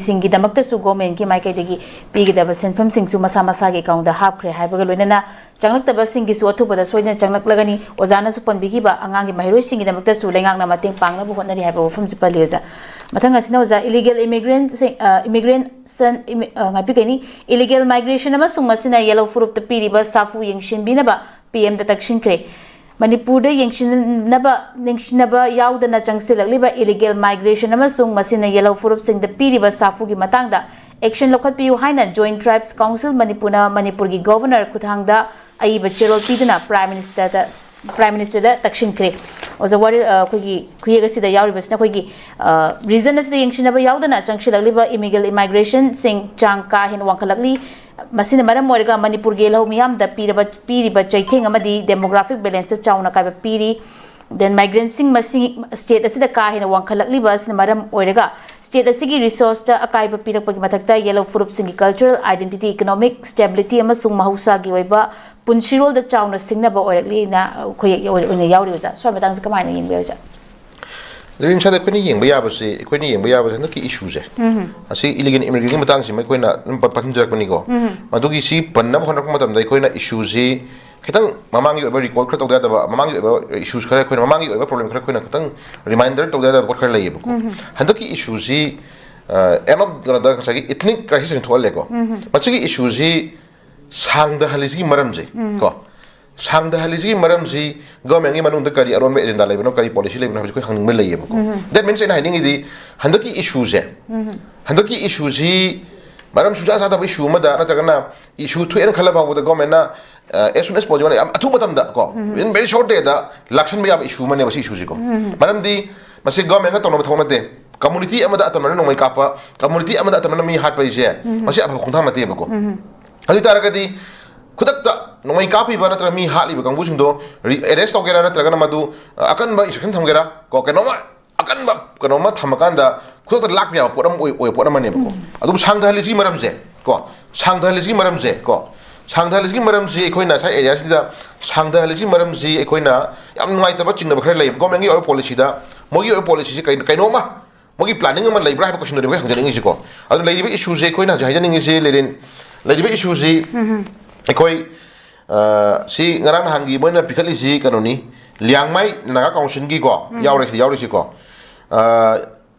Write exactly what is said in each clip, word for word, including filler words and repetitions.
ꯁꯤꯡꯒꯤꯗꯃꯛꯇꯁꯨ ꯒꯣꯔꯃꯦꯟꯒꯤ ꯃꯥꯏꯀꯩꯗꯒꯤ ꯄꯤꯒꯗꯕ ꯁꯦꯟꯐꯝꯁꯤꯡꯁꯨ ꯃꯁꯥ ꯃꯁꯥꯒꯤ ꯑꯦꯀꯥꯎꯟꯗ ꯍꯥꯞꯈ꯭ꯔꯦ ꯍꯥꯏꯕꯒ ꯂꯣꯏꯅꯅ ꯆꯪꯂꯛꯇꯕꯁꯤꯡꯒꯤꯁꯨ ꯑꯊꯨꯕꯗ ꯁꯣꯏꯗꯅ ꯆꯪꯂꯛꯂꯒꯅꯤ꯫ ꯑꯣꯖꯥꯅꯁꯨ ꯄꯟꯕꯤꯈꯤꯕ ꯑꯉꯥꯡꯒꯤ ꯃꯍꯩꯔꯣꯏꯁꯤꯡꯒꯤꯗꯃꯛꯇꯁꯨ ꯂꯩꯉꯥꯛꯅ ꯃꯇꯦꯡ ꯄꯥꯡꯅꯕ ꯍꯣꯠꯅꯔꯤ ꯍꯥꯏꯕ ꯋꯥꯐꯝꯁꯤ ꯄꯜꯂꯤ ꯑꯣꯖꯥ꯫ ꯃꯊꯪ ꯑꯁꯤꯅ ꯑꯣꯖꯥ, illegal immigrant, immigrant, ꯉꯥꯛꯄꯤꯒꯅꯤ, illegal migration ꯑꯃꯁꯨꯡ ꯃꯁꯤꯅ yellow ꯐꯨꯔꯨꯞꯇ ꯄꯤꯔꯤꯕ ꯁꯥꯐꯨ ꯌꯦꯡꯁꯤꯟꯕꯤꯅꯕ ꯄꯤ ꯑꯦꯝꯗ ꯇꯛꯁꯤꯟꯈ꯭ꯔꯦ꯫ ꯃꯅꯤꯄꯨꯔꯗ ꯌꯦꯡꯁꯤꯟꯅꯕ ꯅꯤꯡꯁꯤꯟꯅꯕ ꯌꯥꯎꯗꯅ ꯆꯪꯁꯤꯜꯂꯛꯂꯤꯕ illegal migration ꯑꯃꯁꯨꯡ ꯃꯁꯤꯅ yellow ꯐꯨꯔꯨꯞꯁꯤꯡꯗ ꯄꯤꯔꯤꯕ ꯁꯥꯐꯨꯒꯤ ꯃꯇꯥꯡꯗ action ꯂꯧꯈꯠꯄꯤꯌꯨ ꯍꯥꯏꯅ Joint Tribes Council ꯃꯅꯤꯄꯨꯔꯅ ꯃꯅꯤꯄꯨꯔꯒꯤ ꯒꯣꯚꯔꯅꯔ ꯈꯨꯠꯊꯥꯡꯗ ꯑꯏꯕ ꯆꯦꯔꯣꯜ ꯄꯤꯗꯨꯅ Prime Ministerꯗ, Prime Ministerꯗ ꯇꯛꯁꯤꯟꯈ꯭ꯔꯦ꯫ ꯑꯣꯖꯥ, ꯋꯥꯔꯤ, ꯑ, ꯑꯩꯈꯣꯏꯒꯤ ꯈꯨꯌꯦꯛ ꯑꯁꯤꯗ ꯌꯥꯎꯔꯤꯕꯁꯤꯅ ꯑꯩꯈꯣꯏꯒꯤ, ꯑ, region ꯑꯁꯤꯗ ꯌꯦꯡꯁꯤꯟꯅꯕ ꯌꯥꯎꯗꯅ ꯆꯪꯁꯤꯜꯂꯛꯂꯤꯕ illegal immigrationꯁꯤꯡ ꯆꯥꯡ ꯀꯥ ꯍꯦꯟꯅ ꯋꯥꯡꯈꯠꯂꯛꯂꯤ꯫ ꯃꯁꯤꯅ ꯃꯔꯝ ꯑꯣꯏꯔꯒ ꯃꯅꯤꯄꯨꯔꯒꯤ ꯂꯧ ꯃꯤꯌꯥꯝꯗ ꯄꯤꯔꯕ, ꯄꯤꯔꯤꯕ ꯆꯩꯊꯦꯡ ꯑꯃꯗꯤ demographic balanceꯇ ꯆꯥꯎꯅ ꯑꯀꯥꯏꯕ ꯄꯤꯔꯤ꯫ Then migrantꯁꯤꯡ ꯃꯁꯤꯡ state ꯑꯁꯤꯗ ꯀꯥ ꯍꯦꯟꯅ ꯋꯥꯡꯈꯠꯂꯛꯂꯤꯕ ꯑꯁꯤꯅ ꯃꯔꯝ ꯑꯣꯏꯔꯒ state ꯑꯁꯤꯒꯤ resourceꯇ ꯑꯀꯥꯏꯕ ꯄꯤꯔꯛꯄꯒꯤ ꯃꯊꯛꯇ yellow ꯐꯨꯔꯨꯞꯁꯤꯡꯒꯤ cultural identity, economic stability ꯑꯃꯁꯨꯡ ꯃꯍꯧꯁꯥꯒꯤ ꯑꯣꯏꯕ ꯄꯨꯟꯁꯤꯔꯣꯜꯗ ꯆꯥꯎꯅ ꯁꯤꯡꯅꯕ ꯑꯣꯏꯔꯛꯂꯤꯅ ꯑꯩꯈꯣꯏ ꯑꯣꯏꯅ ꯌꯥꯎꯔꯤ ꯑꯣꯖꯥ꯫ ꯁ꯭ꯋꯥꯏ ꯃꯇꯥꯡꯁꯦ ꯀꯃꯥꯏꯅ ꯌꯦꯡꯕꯤ ꯑꯣꯖꯥ? ꯑꯗꯨ ꯏꯝꯁꯥꯗ ꯑꯩꯈꯣꯏꯅ ꯌꯦꯡꯕ ꯌꯥꯕꯁꯤ, ꯑꯩꯈꯣꯏꯅ ꯌꯦꯡꯕ ꯌꯥꯕꯁꯤ ꯍꯟꯗꯛꯀꯤ issueꯁꯦ, ꯑꯁꯤ illegal immigrantꯀꯤ ꯃꯇꯥꯡꯁꯤꯃ ꯑꯩꯈꯣꯏꯅ ꯑꯗꯨꯝ ꯄ- ꯄꯟꯖꯔꯛꯄꯅꯤꯀꯣ꯫ ꯃꯗꯨꯒꯤ ꯁꯤ ꯄꯟꯅꯕ ꯍꯣꯠꯅꯔꯛꯄ ꯃꯇꯝꯗ ꯑꯩꯈꯣꯏꯅ issueꯁꯤ ꯈꯤꯇꯪ ꯃꯃꯥꯡꯒꯤ ꯑꯣꯏꯕ recall ꯈꯔ ꯇꯧꯗ ꯌꯥꯗꯕ, ꯃꯃꯥꯡꯒꯤ ꯑꯣꯏꯕ issues ꯈꯔ, ꯑꯩꯈꯣꯏꯅ ꯃꯃꯥꯡꯒꯤ ꯑꯣꯏꯕ problem ꯈꯔ ꯑꯩꯈꯣꯏꯅ ꯈꯤꯇꯪ reminder ꯇꯧꯗ ꯌꯥꯗꯕ ꯄꯣꯠ ꯈꯔ ꯂꯩꯌꯦꯕꯀꯣ꯫ ꯍꯟꯗꯛꯀꯤ issueꯁꯤ, ꯑ, end of ꯀꯩꯅꯣꯗ ꯉꯁꯥꯏꯒꯤ ethnic crisis ꯑꯣꯏꯅ ꯊꯣꯛꯍꯜꯂꯦꯀꯣ꯫ ꯃꯁꯤꯒꯤ issueꯁꯤ ꯁꯥꯡꯗꯍꯜꯂꯤꯁꯤꯒꯤ ꯃꯔꯝꯁꯦ ꯀꯣ, ꯁꯥꯡꯗꯍꯜꯂꯤꯁꯤꯒꯤ ꯃꯔꯝꯁꯤ governmentꯀꯤ ꯃꯅꯨꯡꯗ ꯀꯔꯤ ꯑꯔꯣꯟꯕ agenda ꯂꯩꯕꯅꯣ, ꯀꯔꯤ policy ꯂꯩꯕꯅꯣ ꯍꯥꯏꯕꯁꯤ ꯑꯩꯈꯣꯏ ꯈꯪꯅꯤꯡꯕ ꯂꯩꯌꯦꯕꯀꯣ꯫ That means ꯑꯩꯅ ꯍꯥꯏꯅꯤꯡꯉꯤꯗꯤ, ꯍꯟꯗꯛꯀꯤ issueꯁꯦ, ꯍꯟꯗꯛꯀꯤ issueꯁꯤ ꯃꯔꯝ ꯁꯨꯡꯆꯥ ꯆꯥꯗꯕ issue ꯑꯃꯗ, ꯅꯠꯇ꯭ꯔꯒꯅ issue ꯊꯣꯛꯑꯦꯅ ꯈꯜꯂ ꯐꯥꯎꯕꯗ governmentꯅ, ꯑ, as soon as possible, ꯌꯥꯝ ꯑꯊꯨꯕ ꯃꯇꯝꯗ ꯀꯣ, within very short dayꯗ ꯂꯥꯛꯁꯟꯕ ꯌꯥꯕ issue ꯑꯃꯅꯦꯕ ꯁꯤ issueꯁꯤꯀꯣ꯫ ꯃꯔꯝꯗꯤ ꯃꯁꯤ governmentꯒ ꯇꯧꯅꯕ ꯊꯕꯛ ꯅꯠꯇꯦ꯫ Community ꯑꯃꯗ ꯑꯇꯝꯅꯅ ꯅꯣꯡꯃꯩ ꯀꯥꯞꯄ, community ꯑꯃꯗ ꯑꯇꯝꯅꯅ ꯃꯤ ꯍꯥꯠꯄ ꯍꯥꯏꯁꯦ, ꯃꯁꯤ ꯑꯐꯕ ꯈꯣꯡꯊꯥꯡ ꯅꯠꯇꯦꯕꯀꯣ꯫ ꯑꯗꯨ ꯑꯣꯏ ꯇꯥꯔꯒꯗꯤ ꯈꯨꯗꯛꯇ ꯅꯣꯡꯃꯩ ꯀꯥꯞꯄꯤꯕ ꯅꯠꯇ꯭ꯔꯒ ꯃꯤ ꯍꯥꯠꯂꯤꯕ ꯀꯥꯡꯕꯨꯁꯤꯡꯗꯣ re-, arrest ꯇꯧꯒꯦꯔꯥ, ꯅꯠꯇ꯭ꯔꯒꯅ ꯃꯗꯨ, ꯑ, ꯑꯀꯟꯕ instruction ꯊꯝꯒꯦꯔꯥ, ꯀꯣ, ꯀꯩꯅꯣꯝꯃ ꯑꯀꯟꯕ ꯀꯩꯅꯣꯝꯃ ꯊꯝꯃꯀꯥꯟꯗ ꯈꯨꯗꯛꯇ ꯂꯥꯛꯄ ꯌꯥꯕ ꯄꯣꯠ ꯑꯃ ꯑꯣꯏ-, ꯑꯣꯏꯕ ꯄꯣꯠ ꯑꯃꯅꯦꯕꯀꯣ꯫ ꯑꯗꯨꯕꯨ ꯁꯥꯡꯊꯍꯜꯂꯤꯁꯤꯒꯤ ꯃꯔꯝꯁꯦ ꯀꯣ, ꯁꯥꯡꯊꯍꯜꯂꯤꯁꯤꯒꯤ ꯃꯔꯝꯁꯦ ꯀꯣ, ꯁꯥꯡꯊꯍꯜꯂꯤꯁꯤꯒꯤ ꯃꯔꯝꯁꯤ ꯑꯩꯈꯣꯏꯅ ꯉꯁꯥꯏ areaꯁꯤꯗ ꯁꯥꯡꯊꯍꯜꯂꯤꯁꯤꯒꯤ ꯃꯔꯝꯁꯤ ꯑꯩꯈꯣꯏꯅ ꯌꯥꯝ ꯅꯨꯡꯉꯥꯏꯇꯕ ꯆꯤꯡꯅꯕ ꯈꯔ ꯂꯩ꯫ Governmentꯀꯤ ꯑꯣꯏꯕ policyꯗ, ꯃꯣꯏꯒꯤ ꯑꯣꯏꯕ policyꯁꯤ ꯀꯩꯅꯣ, ꯀꯩꯅꯣꯝꯃ ꯃꯣꯏꯒꯤ planning ꯑꯃ ꯂꯩꯕ꯭ꯔꯥ ꯍꯥꯏꯕ question ꯗꯨꯅꯦ ꯑꯩꯈꯣꯏ ꯍꯪꯖꯅꯤꯡꯉꯤꯁꯤꯀꯣ꯫ ꯑꯗꯨ ꯂꯩꯔꯤꯕ issue ꯁꯦ ꯑꯩꯈꯣꯏꯅ ꯍꯧꯖꯤꯛ ꯍꯥꯏꯖꯅꯤꯡꯉꯤꯁꯤ, ꯂꯦꯔꯤꯟ, ꯂꯩꯔꯤꯕ issue ꯁꯤ ꯑꯩꯈꯣꯏ, ꯑ, ꯁꯤ ꯉꯔꯥꯡ ꯅꯍꯥꯟꯒꯤ ꯃꯣꯏꯅ ꯄꯤꯈꯠꯂꯤꯁꯤ ꯀꯩꯅꯣꯅꯤ, ꯂꯤꯌꯥꯡꯃꯩ ꯅꯥꯒꯥ council ꯒꯤꯀꯣ, ꯌꯥꯎꯔꯤꯁꯤ, ꯌꯥꯎꯔꯤꯁꯤꯀꯣ꯫ ꯑ,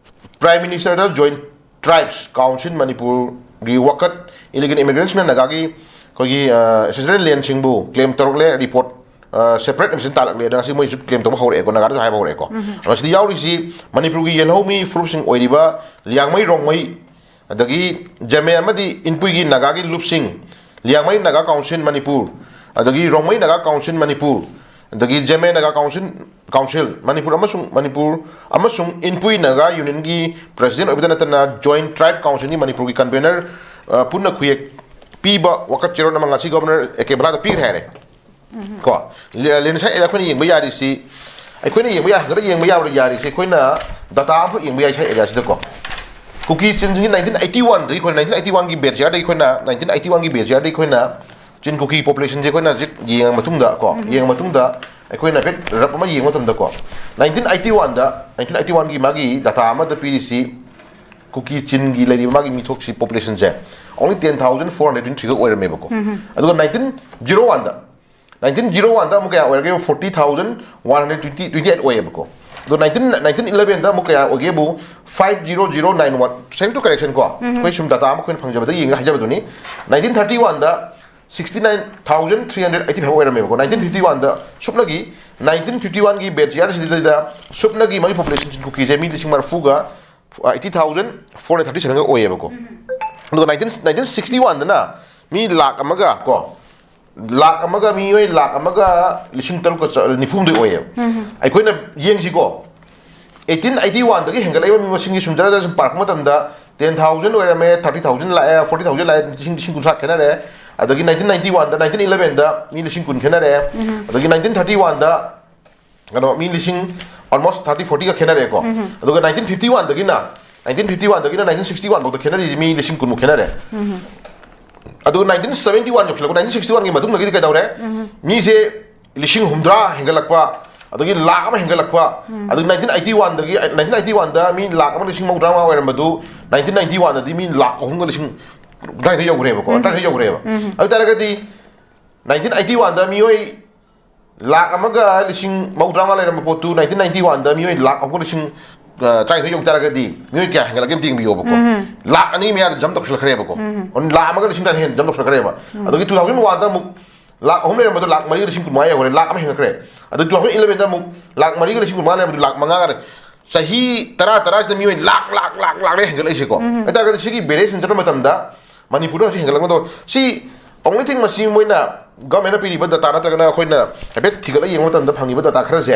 Prime Minister ꯗ Joint Tribes Council ꯃꯅꯤꯄꯨꯔꯒꯤ ꯋꯥꯀꯠ illegal immigrants ꯅ ꯅꯥꯒꯥꯒꯤ ꯑꯩꯈꯣꯏꯒꯤ, ꯑ, ancestral land ꯁꯤꯡꯕꯨ claim ꯇꯧꯔꯛꯂꯦ, report, ꯑ, separate information ꯇꯥꯜꯂꯛꯂꯦ, ꯑꯗ ꯉꯁꯤ ꯃꯣꯏꯁꯨ claim ꯇꯧꯕ ꯍꯧꯔꯛꯑꯦꯀꯣ, ꯅꯥꯒꯥꯗꯁꯨ ꯍꯥꯏꯕ ꯍꯧꯔꯛꯑꯦꯀꯣ꯫ ꯑꯗꯣ ꯁꯤꯗ ꯌꯥꯎꯔꯤꯁꯤ ꯃꯅꯤꯄꯨꯔꯒꯤ ꯌꯦꯜꯍꯧꯃꯤ ꯐꯨꯔꯨꯞꯁꯤꯡ ꯑꯣꯏꯔꯤꯕ ꯂꯤꯌꯥꯡꯃꯩ, ꯔꯣꯡꯃꯩ, ꯑꯗꯒꯤ ꯖꯦꯃꯦ ꯑꯃꯗꯤ ꯏꯟꯄꯨꯏꯒꯤ ꯅꯥꯒꯥꯒꯤ ꯂꯨꯞꯁꯤꯡ, ꯂꯤꯌꯥꯡꯃꯩ ꯅꯥꯒꯥ council ꯃꯅꯤꯄꯨꯔ, ꯑꯗꯒꯤ ꯔꯣꯡꯃꯩ ꯅꯥꯒꯥ council ꯃꯅꯤꯄꯨꯔ, ꯑꯗꯒꯤ ꯖꯦꯃꯦ ꯅꯥꯒꯥ council, council ꯃꯅꯤꯄꯨꯔ ꯑꯃꯁꯨꯡ ꯃꯅꯤꯄꯨꯔ ꯑꯃꯁꯨꯡ ꯏꯟꯄꯨꯏ ꯅꯥꯒꯥ union ꯒꯤ president ꯑꯣꯏꯕꯇ ꯅꯠꯇꯅ Joint Tribe Council ꯒꯤ ꯃꯅꯤꯄꯨꯔꯒꯤ convener, ꯑ, ꯄꯨꯟꯅ ꯈꯨꯌꯦꯛ ꯄꯤꯕ ꯋꯥꯀꯠ ꯆꯦꯔꯣꯜ ꯑꯃ ꯉꯁꯤ Governor ꯑꯦ ꯀꯦ ꯕꯂꯥꯗ ꯄꯤꯈ꯭ꯔꯦ ꯍꯥꯏꯔꯦ꯫ ꯀꯣ, ꯂꯦ-, ꯂꯦꯔꯤꯟ, ꯉꯁꯥꯏ ꯑꯩꯈꯣꯏꯅ ꯌꯦꯡꯕ ꯌꯥꯔꯤꯁꯤ, ꯑꯩꯈꯣꯏꯅ ꯌꯦꯡꯕ ꯌꯥ-, ꯍꯪꯒꯠꯂ ꯌꯦꯡꯕ ꯌꯥꯕ ꯌꯥꯔꯤꯁꯤ, ꯑꯩꯈꯣꯏꯅ data ꯑꯃꯈꯛ ꯌꯦꯡꯕ ꯌꯥꯏ ꯉꯁꯥꯏ area ꯁꯤꯗꯀꯣ꯫ ꯀꯨꯀꯤ ꯆꯤꯟꯁꯤꯡꯁꯤ nineteen eighty one ꯗꯒꯤ ꯑꯩꯈꯣꯏꯅ nineteen eighty one ꯒꯤ batch ꯌꯥꯔꯗꯒꯤ ꯑꯩꯈꯣꯏꯅ nineteen eighty one ꯒꯤ batch ꯌꯥꯔꯗꯒꯤ ꯑꯩꯈꯣꯏꯅ ꯆꯤꯟ ꯀꯨꯀꯤ population ꯁꯦ ꯑꯩꯈꯣꯏꯅ ꯍꯧꯖꯤꯛ ꯌꯦꯡꯉ ꯃꯇꯨꯡꯗ ꯀꯣ, ꯌꯦꯡꯉ ꯃꯇꯨꯡꯗ ꯑꯩꯈꯣꯏꯅ ꯍꯥꯏꯐꯦꯠ rough ꯑꯃ ꯌꯦꯡꯕ ꯃꯇꯝꯗꯀꯣ, nineteen eighty one ꯗ, nineteen eighty one ꯒꯤ ꯃꯥꯒꯤ data ꯑꯃꯗ ꯄꯤꯔꯤꯁꯤ ꯀꯨꯀꯤ ꯆꯤꯟꯒꯤ ꯂꯩꯔꯤꯕ ꯃꯥꯒꯤ ꯃꯤꯊꯣꯛꯁꯤ, population ꯁꯦ only ten thousand four hundred twenty three ꯈꯛ ꯑꯣꯏꯔꯝꯃꯦꯕꯀꯣ꯫ ꯑꯗꯨꯒ nineteen zero one ꯗ, nineteen zero one ꯗ ꯑꯃꯨꯛ ꯀꯌꯥ ꯑꯣꯏꯔꯒꯦ? Forty thousand one hundred twenty, twenty eight ꯑꯣꯏꯌꯦꯕꯀꯣ꯫ ꯑꯗꯣ nineteen, nineteen eleven ꯗ ꯑꯃꯨꯛ ꯀꯌꯥ ꯑꯣꯏꯒꯦꯕꯨ? Five zero zero nine one, subject to correction ꯀꯣ꯫ ꯑꯩꯈꯣꯏ ꯁꯨꯝ data ꯑꯃ ꯑꯩꯈꯣꯏꯅ ꯐꯪꯖꯕꯗ ꯌꯦꯡꯉꯒ ꯍꯥꯏꯖꯕꯗꯨꯅꯤ꯫ Nineteen thirty one ꯗ sixty nine thousand three hundred eighty five ꯑꯣꯏꯔꯝꯃꯦꯕꯀꯣ꯫ Nineteen fifty one ꯗ ꯁꯨꯞꯅꯒꯤ, nineteen fifty one ꯒꯤ batch ꯌꯥꯔꯁꯤꯗꯩꯗ ꯁꯨꯞꯅꯒꯤ ꯃꯥꯒꯤ population ꯀꯨꯀꯤꯁꯦ ꯃꯤ ꯂꯤꯁꯤꯡ ꯃꯔꯤꯐꯨꯒ eighty thousand four hundred thirty seven ꯈꯛ ꯑꯣꯏꯌꯦꯕꯀꯣ꯫ ꯑꯗꯨꯒ nineteen, nineteen sixty one ꯗꯅ ꯃꯤ ꯂꯥꯛ ꯑꯃꯒ ꯀꯣ, ꯂꯥꯛ ꯑꯃꯒ, ꯃꯤꯑꯣꯏ ꯂꯥꯛ ꯑꯃꯒ ꯂꯤꯁꯤꯡ ꯇꯔꯨꯛꯀ ꯆ-, ꯅꯤꯐꯨ ꯍꯨꯝꯗꯣꯏ ꯑꯣꯏꯌꯦꯕ꯫ ꯑꯩꯈꯣꯏꯅ ꯌꯦꯡꯁꯤꯀꯣ, eighteen eighty one ꯗꯒꯤ ꯍꯦꯟꯒꯠꯂꯛꯏꯕ ꯃꯤ ꯃꯁꯤꯡꯁꯤ ꯁꯨꯝ ꯖꯔ ꯖꯔ ꯁꯨꯝ ꯄꯥꯔꯛꯄ ꯃꯇꯝꯗ ten thousand ꯑꯣꯏꯔꯝꯃꯦ, thirty thousand ꯂꯥꯛꯑꯦ, forty thousand ꯂꯥꯛꯑꯦ, ꯂꯤꯁꯤꯡ, ꯂꯤꯁꯤꯡ ꯀꯨꯟꯊ꯭ꯔꯥ ꯈꯦꯠꯅꯔꯦ꯫ ꯑꯗꯒꯤ nineteen ninety one ꯗ, nineteen eleven ꯗ ꯃꯤ ꯂꯤꯁꯤꯡ ꯀꯨꯟ ꯈꯦꯠꯅꯔꯦ꯫ ꯑꯗꯒꯤ nineteen thirty one ꯗ ꯀꯩꯅꯣ, ꯃꯤ ꯂꯤꯁꯤꯡ almost thirty, forty ꯒ ꯈꯦꯠꯅꯔꯦꯀꯣ꯫ ꯑꯗꯨꯒ nineteen fifty one ꯗꯒꯤꯅ, nineteen fifty one ꯗꯒꯤꯅ nineteen sixty one ꯐꯥꯎꯗ ꯈꯦꯠꯅꯔꯤꯁꯤ ꯃꯤ ꯂꯤꯁꯤꯡ ꯀꯨꯟꯃꯨꯛ ꯈꯦꯠꯅꯔꯦ꯫ ꯑꯗꯨꯒ nineteen seventy one ꯌꯧꯁꯤꯜꯂꯛꯄ, nineteen sixty one ꯒꯤ ꯃꯇꯨꯡꯗꯒꯤꯗꯤ ꯀꯩꯗꯧꯔꯦ? ꯃꯤꯁꯦ ꯂꯤꯁꯤꯡ ꯍꯨꯝꯗ꯭ꯔꯥ ꯍꯦꯟꯒꯠꯂꯛꯄ, ꯑꯗꯒꯤ ꯂꯥꯛ ꯑꯃ ꯍꯦꯟꯒꯠꯂꯛꯄ, ꯑꯗꯒꯤ ꯅꯥꯏꯟꯇꯤꯟ ꯑꯩꯠꯇꯤ ꯋꯥꯟꯗꯒꯤ, ꯅꯥꯏꯟꯇꯤꯟ ꯑꯩꯠꯇꯤ ꯋꯥꯟꯗ ꯃꯤ ꯂꯥꯛ ꯑꯃ ꯂꯤꯁꯤꯡ ꯃꯧꯗ꯭ꯔꯥ ꯃꯉꯥ ꯑꯣꯏꯔꯝꯕꯗꯨ ꯅꯥꯏꯟꯇꯤꯟ ꯅꯥꯏꯟꯇꯤ ꯋꯥꯟꯗꯗꯤ ꯃꯤ ꯂꯥꯛ ꯑꯍꯨꯝꯒ ꯂꯤꯁꯤꯡ ꯇꯔꯥꯅꯤꯊꯣꯏ ꯌꯧꯈ꯭ꯔꯦꯕꯀꯣ, ꯇꯔꯥꯅꯤꯊꯣꯏ ꯌꯧꯈ꯭ꯔꯦꯕ꯫ ꯑꯗꯨ ꯑꯣꯏ ꯇꯥꯔꯒꯗꯤ ꯅꯥꯏꯟꯇꯤꯟ ꯑꯩꯠꯇꯤ ꯋꯥꯟꯗ ꯃꯤꯑꯣꯏ ꯂꯥꯛ ꯑꯃꯒ ꯂꯤꯁꯤꯡ ꯃꯧꯗ꯭ꯔꯥ ꯃꯉꯥ ꯂꯩꯔꯝꯕ ꯄꯣꯠꯇꯨ ꯅꯥꯏꯟꯇꯤꯟ ꯅꯥꯏꯟꯇꯤ ꯋꯥꯟꯗ ꯃꯤꯑꯣꯏ ꯂꯥꯛ ꯑꯍꯨꯝꯒ ꯂꯤꯁꯤꯡ ꯇꯔꯥꯅꯤꯊꯣꯏ ꯌꯧ ꯇꯥꯔꯒꯗꯤ ꯃꯤꯑꯣꯏ ꯀꯌꯥ ꯍꯦꯟꯒꯠꯂꯛꯀꯦ ꯑꯝꯇ ꯌꯦꯡꯕꯤꯌꯣꯕꯀꯣ꯫ ꯂꯥꯛ ꯑꯅꯤ ꯃꯌꯥꯗ ꯖꯝ ꯇꯧꯁꯤꯜꯂꯛꯈ꯭ꯔꯦꯕꯀꯣ꯫ ꯑꯗꯨꯅ ꯂꯥꯛ ꯑꯃꯒ ꯂꯤꯁꯤꯡ ꯇꯔꯥ ꯍꯦꯟꯅ ꯖꯝ ꯇꯧꯁꯤꯜꯂꯛꯈ꯭ꯔꯦꯕ꯫ ꯑꯗꯒꯤ ꯇꯨ ꯊꯥꯎꯖꯟ ꯋꯥꯟꯗ ꯑꯃꯨꯛ ꯂꯥꯛ ꯑꯍꯨꯝ ꯂꯩꯔꯝꯕꯗꯣ ꯂꯥꯛ ꯃꯔꯤꯒ ꯂꯤꯁꯤꯡ ꯀꯨꯟꯃꯉꯥ ꯌꯧꯈ꯭ꯔꯦ, ꯂꯥꯛ ꯑꯃ ꯍꯦꯟꯒꯠꯈ꯭ꯔꯦ꯫ ꯑꯗꯨ ꯇꯨ ꯊꯥꯎꯖꯟ ꯏꯂꯚꯦꯟꯗ ꯑꯃꯨꯛ ꯂꯥꯛ ꯃꯔꯤꯒ ꯂꯤꯁꯤꯡ ꯀꯨꯟꯃꯉꯥ ꯂꯩꯔꯝꯕꯗꯣ ꯂꯥꯛ ꯃꯉꯥꯒ, ꯆꯍꯤ ꯇꯔꯥ ꯇꯔꯥꯁꯤꯗ ꯃꯤꯑꯣꯏ ꯂꯥꯛ ꯂꯥꯛ ꯂꯥꯛ ꯂꯥꯛꯅꯦ ꯍꯦꯟꯒꯠꯂꯛꯏꯁꯦꯀꯣ꯫ ꯑꯗꯨ ꯇꯥꯔꯒꯗꯤ ꯁꯤꯒꯤ ꯚꯦꯔꯤꯌꯦꯁꯟ ꯆꯠꯄ ꯃꯇꯝꯗ ꯃꯅꯤꯄꯨꯔꯗ ꯍꯧꯖꯤꯛ ꯍꯦꯟꯒꯠꯂꯛꯄꯗꯣ ꯁꯤ only thing ꯃꯁꯤ ꯃꯣꯏꯅ ꯒꯚꯔꯟꯃꯦꯟꯠꯅ ꯄꯤꯔꯤꯕ ꯗꯇꯥ ꯅꯠꯇ꯭ꯔꯒꯅ ꯑꯩꯈꯣꯏꯅ ꯍꯥꯏꯐꯦꯠ ꯊꯤꯒꯠꯂ ꯌꯦꯡꯕ ꯃꯇꯝꯗ ꯐꯪꯉꯤꯕ ꯗꯇꯥ ꯈꯔꯁꯦ,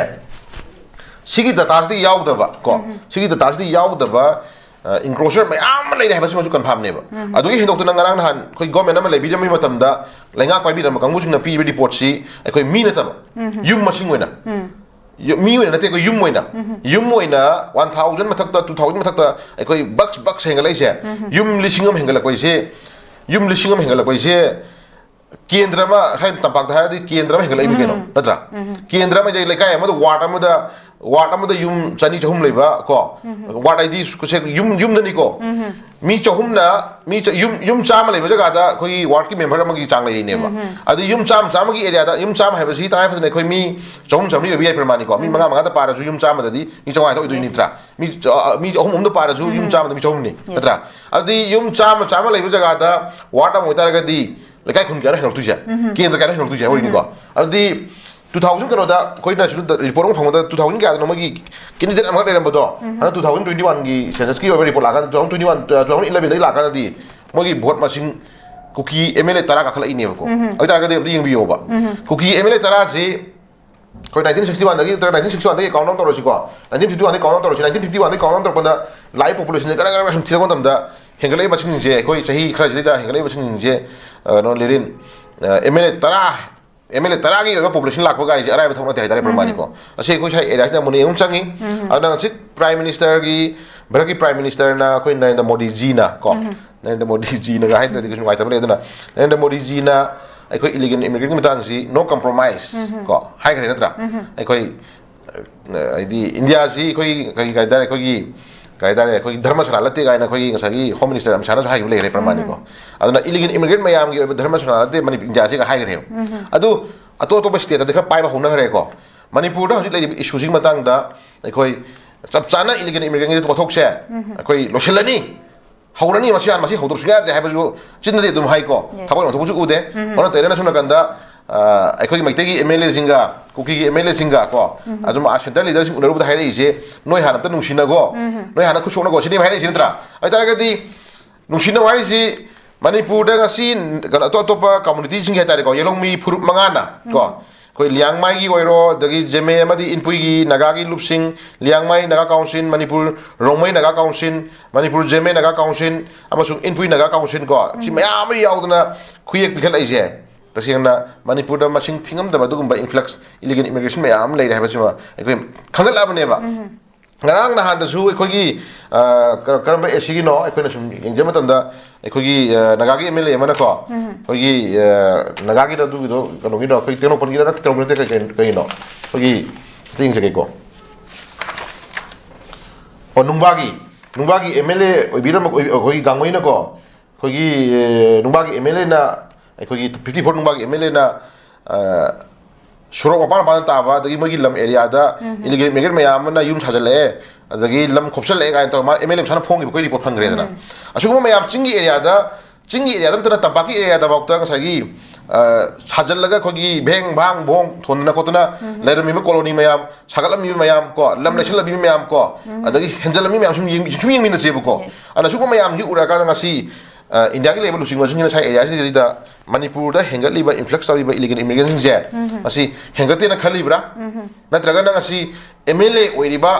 ꯁꯤꯒꯤ ꯗꯇꯥꯁꯤꯗ ꯌꯥꯎꯗꯕ ꯀꯣ, ꯁꯤꯒꯤ ꯗꯇꯥꯁꯤꯗ ꯌꯥꯎꯗꯕ ꯏꯟꯀ꯭ꯔꯣꯆꯔ ꯃꯌꯥꯝ ꯑꯃ ꯂꯩꯔꯦ ꯍꯥꯏꯕꯁꯤꯃꯁꯨ ꯀꯟꯐꯥꯝꯅꯦꯕ꯫ ꯑꯗꯨꯒꯤ ꯍꯦꯟꯗꯣꯛꯇꯅ ꯉꯔꯥꯡ ꯅꯍꯥꯟ ꯑꯩꯈꯣꯏ ꯒꯚꯔꯟꯃꯦꯟꯠ ꯑꯃ ꯂꯩꯕꯤꯔꯝꯕ ꯃꯇꯝꯗ ꯂꯩꯉꯥꯛ ꯄꯥꯏꯕꯤꯔꯝꯕ ꯀꯥꯡꯕꯨꯁꯤꯡꯅ ꯄꯤꯔꯤꯕ ꯔꯤꯄꯣꯔꯠꯁꯤ ꯑꯩꯈꯣꯏ ꯃꯤ ꯅꯠꯇꯕ, ꯌꯨꯝ ꯃꯁꯤꯡ ꯑꯣꯏꯅ, ꯌꯨꯝ, ꯃꯤ ꯑꯣꯏꯅ ꯅꯠꯇꯦ, ꯑꯩꯈꯣꯏ ꯌꯨꯝ ꯑꯣꯏꯅ, ꯌꯨꯝ ꯑꯣꯏꯅ ꯋꯥꯟ ꯊꯥꯎꯖꯟ ꯃꯊꯛꯇ, ꯇꯨ ꯊꯥꯎꯖꯟ ꯃꯊꯛꯇ ꯑꯩꯈꯣꯏ ꯕꯛꯁ ꯕꯛꯁ ꯍꯦꯟꯒꯠꯂꯛꯏꯁꯦ꯫ ꯌꯨꯝ ꯂꯤꯁꯤꯡ ꯑꯃ ꯍꯦꯟꯒꯠꯂꯛꯄꯩꯁꯦ, ꯌꯨꯝ ꯂꯤꯁꯤꯡ ꯑꯃ ꯍꯦꯟꯒꯠꯂꯛꯄꯩꯁꯦ ꯀꯦꯟꯗ꯭ꯔ ꯑꯃ, ꯍꯥꯏ ꯇꯝꯄꯥꯛꯇ ꯍꯥꯏꯔꯗꯤ ꯀꯦꯟꯗ꯭ꯔ ꯑꯃ ꯍꯦꯟꯒꯠꯂꯛꯏꯃꯤ ꯀꯩꯅꯣ, ꯅꯠꯇ꯭ꯔꯥ? ꯀꯦꯟꯗ꯭ꯔ ꯑꯃꯗꯤ ꯂꯩꯀꯥꯏ ꯑꯃꯗ, ꯋꯥꯔꯗ ꯑꯃꯗ, ꯋꯥꯔꯗ ꯑꯃꯗ ꯌꯨꯝ ꯆꯅꯤ ꯆꯍꯨꯝ ꯂꯩꯕ ꯀꯣ, ꯋꯥꯔꯗ ꯍꯥꯏꯗꯤ ꯁꯦ ꯌꯨꯝ, ꯌꯨꯝꯗꯅꯤꯀꯣ꯫ ꯃꯤ ꯆꯍꯨꯝꯅ, ꯃꯤ ꯆ-, ꯌꯨꯝ, ꯌꯨꯝ ꯆꯥꯝꯃ ꯂꯩꯕ ꯖꯒꯥꯗ ꯑꯩꯈꯣꯏꯒꯤ ꯋꯥꯔꯗꯀꯤ ꯃꯦꯝꯕꯔ ꯑꯃꯒꯤ ꯆꯥꯡ ꯂꯩꯔꯤꯅꯦꯕ꯫ ꯑꯗꯨ ꯌꯨꯝ ꯆꯥꯝꯃ, ꯆꯥꯝꯃꯒꯤ ꯑꯦꯔꯤꯌꯥꯗ, ꯌꯨꯝ ꯆꯥꯝꯃ ꯍꯥꯏꯕꯁꯤ ꯇꯉꯥꯏ ꯐꯗꯅ ꯑꯩꯈꯣꯏ ꯃꯤ ꯆꯍꯨꯝ ꯆꯥꯝꯃꯔꯤ ꯑꯣꯏꯕ ꯌꯥꯏ ꯄ꯭ꯔꯃꯥꯅꯤꯀꯣ꯫ ꯃꯤ ꯃꯉꯥ ꯃꯉꯥꯗ ꯄꯥꯔꯁꯨ ꯌꯨꯝ ꯆꯥꯝꯃꯗꯗꯤ ꯃꯤ ꯆꯥꯝꯃꯉꯥ ꯈꯛꯇ ꯑꯣꯏꯗꯣꯏ ꯅꯠꯇ꯭ꯔꯥ? ꯃꯤ ꯆ-, ꯑ, ꯃꯤ ꯑꯍꯨꯝ ꯑꯍꯨꯝꯗ ꯄꯥꯔꯁꯨ ꯌꯨꯝ ꯆꯥꯝꯃꯗ ꯃꯤ ꯆꯍꯨꯝꯅꯤ, ꯅꯠꯇ꯭ꯔꯥ? ꯑꯗꯨꯗꯤ ꯌꯨꯝ ꯆꯥꯝꯃ, ꯆꯥꯝꯃ ꯂꯩꯕ ꯖꯒꯥꯗ ꯋꯥꯔꯗ ꯑꯃ ꯑꯣꯏꯇꯥꯔꯒꯗꯤ ꯂꯩꯀꯥꯏ ꯈꯨꯟ ꯀꯌꯥꯅꯣ ꯍꯦꯟꯒꯠꯂꯛꯇꯣꯏꯁꯦ? ꯀꯦꯟꯗ꯭ꯔ ꯀꯌꯥꯅꯣ ꯍꯦꯟꯒꯠꯂꯛꯇꯣꯏꯁꯦ? ꯑꯣꯏꯅꯤꯀꯣ꯫ ꯑꯗꯨꯗꯤ ꯇꯨ ꯊꯥꯎꯖꯟ ꯀꯩꯅꯣꯗ ꯑꯩꯈꯣꯏꯅ ꯁꯤꯗ ꯔꯤꯄꯣꯔꯠ ꯑꯃ ꯐꯪꯕꯗ ꯇꯨ ꯊꯥꯎꯖꯟ ꯀꯌꯥꯗꯅꯣ ꯃꯣꯏꯒꯤ ꯀꯦꯟꯗꯤꯗꯦꯠ ꯑꯃꯈꯛ ꯂꯩꯔꯝꯕꯗꯣ, ꯍꯟꯗꯛ ꯇꯨ ꯊꯥꯎꯖꯟ ꯇ꯭ꯋꯦꯟꯇꯤ ꯋꯥꯟꯒꯤ ꯁꯦꯟꯁꯁꯀꯤ ꯑꯣꯏꯕ ꯔꯤꯄꯣꯔꯠ ꯂꯥꯛꯀꯥꯟꯗ, two thousand twenty one, two thousand ꯏꯂꯚꯦꯟꯗꯒꯤ ꯂꯥꯛꯀꯥꯟꯗꯗꯤ ꯃꯣꯏꯒꯤ ꯚꯣꯠ ꯃꯁꯤꯡ ꯀꯨꯀꯤ ꯑꯦꯝ ꯑꯦꯜ ꯑꯦ ꯇꯔꯥ ꯀꯥꯈꯠꯂꯛꯏꯅꯦꯕꯀꯣ꯫ ꯑꯗꯨ ꯑꯣꯏꯇꯥꯔꯒꯗꯤ ꯑꯝꯇ ꯌꯦꯡꯕꯤꯌꯣꯕ꯫ ꯀꯨꯀꯤ ꯑꯦꯝ ꯑꯦꯜ ꯑꯦ ꯇꯔꯥꯁꯤ ꯑꯩꯈꯣꯏ ꯅꯥꯏꯟꯇꯤꯟ ꯁꯤꯛꯁꯇꯤ ꯋꯥꯟꯗꯒꯤ ꯅꯠꯇ꯭ꯔꯒ ꯅꯥꯏꯟꯇꯤꯟ ꯁꯤꯛꯁꯇꯤ ꯋꯥꯟꯗꯒꯤ ꯀꯥꯎꯟ ꯗꯥꯎꯟ ꯇꯧꯔꯁꯤꯀꯣ, ꯅꯥꯏꯟꯇꯤꯟ ꯐꯤꯐꯇꯤ ꯋꯥꯟꯗꯒꯤ ꯀꯥꯎꯟ ꯗꯥꯎꯟ ꯇꯧꯔꯁꯤ, ꯅꯥꯏꯟꯇꯤꯟ ꯐꯤꯐꯇꯤ ꯋꯥꯟꯗꯒꯤ ꯀꯥꯎꯟ ꯗꯥꯎꯟ ꯇꯧꯔꯛꯄꯗ ꯂꯥꯛꯏ ꯄꯣꯄꯨꯂꯦꯁꯟꯁꯦ ꯒꯔ ꯒꯔ ꯒꯔ ꯁꯨꯝ ꯊꯤꯔꯛꯄ ꯃꯇꯝꯗ ꯍꯦꯟꯒꯠꯂꯛꯏꯕꯁꯤꯡꯁꯦ, ꯑꯩꯈꯣꯏ ꯆꯍꯤ ꯈꯔꯁꯤꯗ ꯍꯦꯟꯒꯠꯂꯛꯏꯕꯁꯤꯡꯁꯦ, ꯑ, ꯀꯩꯅꯣ, ꯂꯤꯔꯤꯟ, ꯑ, ꯑꯦꯝ ꯑꯦꯜ ꯑꯦ ꯇꯔꯥ, ꯑꯦꯝ ꯑꯦꯜ ꯑꯦ ꯇꯔꯥꯒꯤ ꯑꯣꯏꯕ ꯄꯣꯄꯨꯂꯦꯁꯟ ꯂꯥꯛꯄ ꯀꯥꯏꯁꯦ ꯑꯔꯥꯏꯕ ꯊꯕꯛ ꯅꯠꯇꯦ ꯍꯥꯏꯇꯥꯔꯦ, ꯄ꯭ꯔꯃꯥꯅꯤꯀꯣ꯫ ꯑꯁꯤ ꯑꯩꯈꯣꯏ ꯁ꯭ꯋꯥꯏ ꯑꯦꯔꯤꯌꯥꯁꯤꯗ ꯑꯃꯨꯛ ꯌꯦꯡꯕ ꯆꯪꯉꯤ꯫ ꯑꯗꯨꯅ ꯍꯧꯖꯤꯛ ꯄ꯭ꯔꯥꯏꯝ ꯃꯤꯅꯤꯁꯇꯔꯒꯤ, ꯚꯥꯔꯠꯀꯤ ꯄ꯭ꯔꯥꯏꯝ ꯃꯤꯅꯤꯁꯇꯔꯅ ꯑꯩꯈꯣꯏ ꯅꯔꯦꯟꯗ꯭ꯔ ꯃꯣꯗꯤꯖꯤꯅ ꯀꯣ, ꯅꯔꯦꯟꯗ꯭ꯔ ꯃꯣꯗꯤꯖꯤꯅꯒ ꯍꯥꯏꯗ꯭ꯔꯗꯤ ꯀꯩꯁꯨ ꯅꯨꯡꯉꯥꯏꯇꯕ ꯂꯩ꯫ ꯑꯗꯨꯅ ꯅꯔꯦꯟꯗ꯭ꯔ ꯃꯣꯗꯤꯖꯤꯅ ꯑꯩꯈꯣꯏ ꯏꯂꯤꯒꯦꯜ ꯏꯃꯤꯒ꯭ꯔꯦꯟꯒꯤ ꯃꯇꯥꯡꯁꯤ ꯅꯣ ꯀꯝꯄ꯭ꯔꯣꯃꯥꯏꯁ ꯀꯣ ꯍꯥꯏꯈ꯭ꯔꯦ ꯅꯠꯇ꯭ꯔꯥ? ꯑꯩꯈꯣꯏ ꯑ, ꯍꯥꯏꯗꯤ ꯏꯟꯗꯤꯌꯥꯁꯤ ꯑꯩꯈꯣꯏ ꯀꯔꯤ ꯀꯩ ꯍꯥꯏꯇꯥꯔꯦ, ꯑꯩꯈꯣꯏꯒꯤ ꯀꯩ ꯍꯥꯏꯇꯥꯔꯦ, ꯑꯩꯈꯣꯏꯒꯤ ꯙꯔꯃꯁꯥꯂꯥ ꯅꯠꯇꯦ ꯀꯥꯏꯅ ꯑꯩꯈꯣꯏꯒꯤ ꯉꯁꯥꯏꯒꯤ ꯍꯣꯝ ꯃꯤꯅꯤꯁꯇꯔ ꯑꯃꯤꯠ ꯁꯥꯍꯅꯁꯨ ꯍꯥꯏꯈꯤꯕ ꯂꯩꯈ꯭ꯔꯦ ꯄ꯭ꯔꯃꯥꯅꯤꯀꯣ꯫ ꯑꯗꯨꯅ ꯏꯂꯤꯒꯦꯜ ꯏꯃꯤꯒ꯭ꯔꯦꯟ ꯃꯌꯥꯝꯒꯤ ꯑꯣꯏꯕ ꯙꯔꯃꯁꯥꯂꯥ ꯅꯠꯇꯦ ꯃꯅꯤ-, ꯏꯟꯗꯤꯌꯥꯁꯤꯒ ꯍꯥꯏꯈ꯭ꯔꯦꯕ꯫ ꯑꯗꯨ ꯑꯇꯣꯞ ꯑꯇꯣꯞꯄ ꯁ꯭ꯇꯦꯠꯇꯗꯤ ꯈꯔ ꯄꯥꯏꯕ ꯍꯧꯅꯈ꯭ꯔꯦꯀꯣ꯫ ꯃꯅꯤꯄꯨꯔꯗ ꯍꯧꯖꯤꯛ ꯂꯩꯔꯤꯕ ꯏꯁꯨꯁꯤꯒꯤ ꯃꯇꯥꯡꯗ ꯑꯩꯈꯣꯏ ꯆꯞ ꯆꯥꯅ ꯏꯂꯤꯒꯦꯜ ꯏꯃꯤꯒ꯭ꯔꯦꯟꯒꯤ ꯄꯣꯠꯊꯣꯛꯁꯦ ꯑꯩꯈꯣꯏ ꯂꯣꯏꯁꯤꯜꯂꯅꯤ, ꯍꯧꯔꯅꯤ, ꯃꯁꯤ ꯍꯥꯟꯅ, ꯃꯁꯤ ꯍꯧꯗꯕ ꯁꯨꯡꯌꯥ ꯌꯥꯗ꯭ꯔꯦ ꯍꯥꯏꯕꯁꯨ ꯆꯤꯟꯗꯗꯤ ꯑꯗꯨꯝ ꯍꯥꯏꯀꯣ꯫ Yes. ꯊꯕꯛ ꯑꯣꯏꯅ ꯊꯣꯛꯄꯁꯨ ꯎꯗꯦ꯫ ꯑꯗꯨꯅ ꯇꯧꯔꯦꯅ ꯁꯣꯝ ꯅꯥꯀꯟꯗ, ꯑ, ꯑꯩꯈꯣꯏꯒꯤ ꯃꯩꯇꯩꯒꯤ ꯑꯦꯝ ꯑꯦꯜ ꯑꯦꯁꯤꯡꯒ ꯀꯨꯀꯤꯒꯤ ꯑꯦꯝ ꯑꯦꯜ ꯑꯦꯁꯤꯡꯒ ꯀꯣ, ꯑꯗꯨꯝ ꯑꯥ ꯁꯦꯟꯇꯔ ꯂꯤꯗꯔꯁꯤꯡ ꯎꯅꯔꯨꯕꯗ ꯍꯥꯏꯔꯛꯏꯁꯦ, "ꯅꯣꯏ ꯍꯥꯟꯅ ꯑꯝꯇ ꯅꯨꯡꯁꯤꯅꯒꯣ, ꯅꯣꯏ ꯍꯥꯟꯅ ꯈꯨꯠ ꯁꯣꯛꯅꯒꯣ" ꯁꯤꯅꯦꯕ ꯍꯥꯏꯔꯛꯏꯁꯦ ꯅꯠꯇ꯭ꯔꯥ? ꯑꯗꯨ ꯇꯥꯔꯒꯗꯤ ꯅꯨꯡꯁꯤꯅꯧ ꯍꯥꯏꯔꯤꯁꯤ ꯃꯅꯤꯄꯨꯔꯗ ꯉꯁꯤ ꯀꯩꯅꯣ ꯑꯇꯣꯞ ꯑꯇꯣꯞꯄ ꯀꯝꯃꯨꯅꯤꯇꯤꯁꯤꯡꯒꯤ ꯍꯥꯏꯇꯥꯔꯦꯀꯣ, ꯌꯦꯂꯣꯡꯃꯤ ꯐꯨꯔꯨꯞ ꯃꯉꯥꯅ ꯀꯣ, ꯑꯩꯈꯣꯏ ꯂꯤꯌꯥꯡꯃꯥꯏꯒꯤ ꯑꯣꯏꯔꯣ, ꯑꯗꯒꯤ ꯖꯦꯃꯦ ꯑꯃꯗꯤ ꯏꯟꯄꯨꯏꯒꯤ ꯅꯥꯒꯥꯒꯤ ꯂꯨꯞꯁꯤꯡ, Liangmai Naga council, Manipur Rongmei Naga council, Manipur Zeme Naga council ꯑꯃꯁꯨꯡ ꯏꯟꯄꯨꯏ ꯅꯥꯒꯥ ꯀꯥꯎꯟꯁꯤꯜ ꯀꯣ, ꯁꯤ ꯃꯌꯥꯝ ꯑꯃ ꯌꯥꯎꯗꯅ ꯈꯨꯌꯦꯛ ꯄꯤꯈꯠꯂꯛꯏꯁꯦ꯫ ꯇꯁꯦꯡꯅ ꯃꯅꯤꯄꯨꯔꯗ ꯃꯁꯤꯡ ꯊꯤꯉꯝꯗꯕ ꯑꯗꯨꯒꯨꯝꯕ ꯏꯟꯐ꯭ꯂꯛꯁ, ꯏꯂꯤꯒꯦꯜ ꯏꯃꯤꯒ꯭ꯔꯦꯁꯟ ꯃꯌꯥꯝ ꯑꯃ ꯂꯩꯔꯦ ꯍꯥꯏꯕꯁꯤꯃ ꯑꯩꯈꯣꯏ ꯈꯪꯒꯠꯂꯛꯑꯕꯅꯦꯕ꯫ ꯉꯔꯥꯡ ꯅꯍꯥꯟꯗꯁꯨ ꯑꯩꯈꯣꯏꯒꯤ, ꯑ, ꯀ-, ꯀꯔꯝꯕ ꯑꯦꯁꯤꯒꯤꯅꯣ ꯑꯩꯈꯣꯏꯅ ꯁꯨꯝ ꯌꯦꯡꯖꯕ ꯃꯇꯝꯗ, ꯑꯩꯈꯣꯏꯒꯤ, ꯑ, ꯅꯥꯒꯥꯒꯤ ꯑꯦꯝ ꯑꯦꯜ ꯑꯦ ꯑꯃꯅꯀꯣ, ꯑꯩꯈꯣꯏꯒꯤ, ꯑ, ꯅꯥꯒꯥꯒꯤꯗꯣ ꯑꯗꯨꯒꯤꯗꯣ ꯀꯩꯅꯣꯒꯤꯅꯣ, ꯑꯩꯈꯣꯏ ꯇꯦꯡꯅꯧꯄꯜꯒꯤꯗ ꯅꯠꯇꯦ, ꯇꯦꯡꯅꯧꯄꯜ ꯅꯠꯇꯦ, ꯀꯩ-, ꯀꯩ-, ꯀꯩꯅꯣ? ꯑꯩꯈꯣꯏꯒꯤ, ꯑꯝꯇ ꯌꯦꯡꯖꯒꯦꯀꯣ꯫ ꯑꯣ, ꯅꯨꯡꯕꯥꯒꯤ, ꯅꯨꯡꯕꯥꯒꯤ ꯑꯦꯝ ꯑꯦꯜ ꯑꯦ ꯑꯣꯏꯕꯤꯔꯝꯕ, ꯑꯣꯏ-, ꯑꯩꯈꯣꯏꯒꯤ ꯒꯥꯡꯉꯩꯅꯀꯣ, ꯑꯩꯈꯣꯏꯒꯤ, ꯑ, ꯅꯨꯡꯕꯥꯒꯤ ꯑꯦꯝ ꯑꯦꯜ ꯑꯦꯅ ꯑꯩꯈꯣꯏꯒꯤ ꯐꯤꯐꯇꯤ ꯐꯣꯔ ꯅꯨꯡꯕꯥꯒꯤ ꯑꯦꯝ ꯑꯦꯜ ꯑꯦꯅ, ꯑ, ꯁꯣꯔꯣꯛ ꯃꯄꯥꯟ ꯃꯄꯥꯟꯗ ꯇꯥꯕ, ꯑꯗꯒꯤ ꯃꯣꯏꯒꯤ ꯂꯝ ꯑꯦꯔꯤꯌꯥꯗ ꯏꯂꯤꯒꯦꯜ ꯏꯃꯤꯒ꯭ꯔꯦꯟ ꯃꯌꯥꯝ ꯑꯃꯅ ꯌꯨꯝ ꯁꯥꯖꯜꯂꯛꯑꯦ, ꯑꯗꯒꯤ ꯂꯝ ꯈꯣꯞꯆꯜꯂꯛꯑꯦ ꯀꯥꯏꯅ ꯇꯧꯔ ꯃꯥ ꯑꯦꯝ ꯑꯦꯜ ꯑꯦ ꯃꯁꯥꯅ ꯐꯣꯡꯈꯤꯕ ꯑꯩꯈꯣꯏ ꯔꯤꯄꯣꯔꯠ ꯐꯪꯈ꯭ꯔꯦꯗꯅ꯫ ꯑꯁꯤꯒꯨꯝꯕ ꯃꯌꯥꯝ ꯆꯤꯡꯒꯤ ꯑꯦꯔꯤꯌꯥꯗ, ꯆꯤꯡꯒꯤ ꯑꯦꯔꯤꯌꯥꯗ ꯅꯠꯇꯅ ꯇꯝꯄꯥꯛꯀꯤ ꯑꯦꯔꯤꯌꯥꯗꯐꯥꯎꯗ ꯉꯁꯥꯏꯒꯤ, ꯑ, ꯁꯥꯖꯜꯂꯒ ꯑꯩꯈꯣꯏꯒꯤ ꯚꯦꯡ ꯚꯥꯡ ꯚꯣꯡ ꯊꯣꯟꯗꯅ ꯈꯣꯠꯇꯅ ꯂꯩꯔꯝꯃꯤꯕ ꯀꯣꯂꯣꯅꯤ ꯃꯌꯥꯝ, ꯁꯥꯒꯠꯂꯝꯃꯤꯕ ꯃꯌꯥꯝ ꯀꯣ, ꯂꯝ ꯂꯩꯁꯜꯂꯝꯃꯤꯕ ꯃꯌꯥꯝ ꯀꯣ, ꯑꯗꯒꯤ ꯍꯦꯟꯖꯜꯂꯝꯃꯤ ꯃꯌꯥꯝ ꯁꯨꯝ ꯌꯦꯡ-, ꯁꯨꯝ ꯌꯦꯡꯃꯤꯟꯅꯁꯦꯕꯀꯣ꯫ Yes. ꯑꯗꯨꯅ ꯁꯤꯒꯨꯝꯕ ꯃꯌꯥꯝꯁꯤ ꯎꯔꯀꯥꯟꯗ ꯉꯁꯤ, ꯑ, ꯏꯟꯗꯤꯌꯥꯒꯤ ꯂꯩꯔꯤꯕ ꯂꯨꯆꯤꯡꯕꯁꯤꯡꯁꯤꯅ ꯉꯁꯥꯏ ꯑꯦꯔꯤꯌꯥꯁꯤꯗꯩꯗ ꯃꯅꯤꯄꯨꯔꯗ ꯍꯦꯟꯒꯠꯂꯤꯕ ꯏꯟꯐ꯭ꯂꯛꯁ ꯇꯧꯔꯤꯕ ꯏꯂꯤꯒꯦꯜ ꯏꯃꯤꯒ꯭ꯔꯦꯟꯁꯤꯡꯁꯦ ꯃꯁꯤ ꯍꯦꯟꯒꯠꯇꯦꯅ ꯈꯜꯂꯤꯕ꯭ꯔꯥ? ꯅꯠꯇ꯭ꯔꯒꯅ ꯉꯁꯤ ꯑꯦꯝ ꯑꯦꯜ ꯑꯦ ꯑꯣꯏꯔꯤꯕ